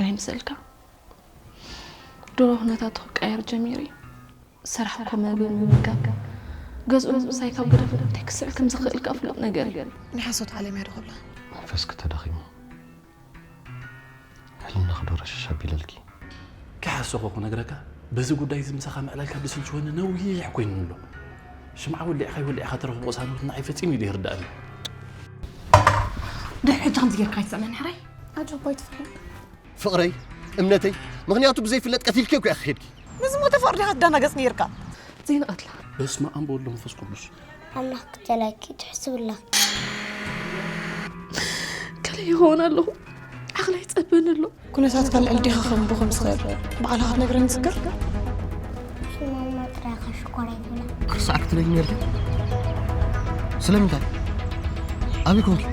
ኣይምሰልካ ድሮ ኩነታቱ ክቀየር ጀሚሩ እዩ። ስራሕ ኮመ ብምምጋብ ገዝኡ ምሳይ ካብ ገደፉ እንታይ ክስዕብ ከም ዝኽእል ከኣ ፍሉጥ ነገር እዩ። ናይ ሓሶት ዓለም እያ ዶ ክብላ? መንፈስኪ ተዳኺሙ። ሕልናኺ ዶ ረሸሽ ኣቢለልኪ? ከይሓሰኹ ክነግረካ፣ በዚ ጉዳይ እዚ ምሳኻ ምዕላልካ ብዝስልችወኒ ነዊሕ ኮይኑኒ ኣሎ። ሽምዓ ወሊዕካ ይወሊዕካ ተረኽቦ ቅሳነቱ ንዓይ ፈጺሙ እዩ ዘይርድኣኒ። ድሕሪ ሕጂ ከምዚ ጌርካ ኣይትስእነኒ ሕራይ። ኣጆኳ ኣይትፍርሒ። ፍቕረይ፣ እምነተይ፣ ምኽንያቱ ብዘይፍለጥ ቀቲልኪ እኮ ኢኺ ኬድኪ። ንዝሞተ ፍቕሪ ዲኻ ትደናገጽ ኔርካ? ዘይንቐትላ። በስመ ኣብ ወወልድ ወመንፈስ ቅዱስ። ኣምላኽ ክተላኪ ትሕስብ ኣለኺ። ከለ ይኸውን ኣለኹ። ዓቕለይ ይጸበኒ ኣሎ። ኩነታትካ ልዕል ዲኻ ክኸውን ብኸም ዝኽእል ባዕልኻ ክትነግረኒ ትዝክር? ሽማማ ጥራይ ኢኻ ሽኮር ኣይትብላ። ክርሳዕ ክትብለኒ ኔርኪ? ስለምንታይ? ኣበይ ኮንኪ?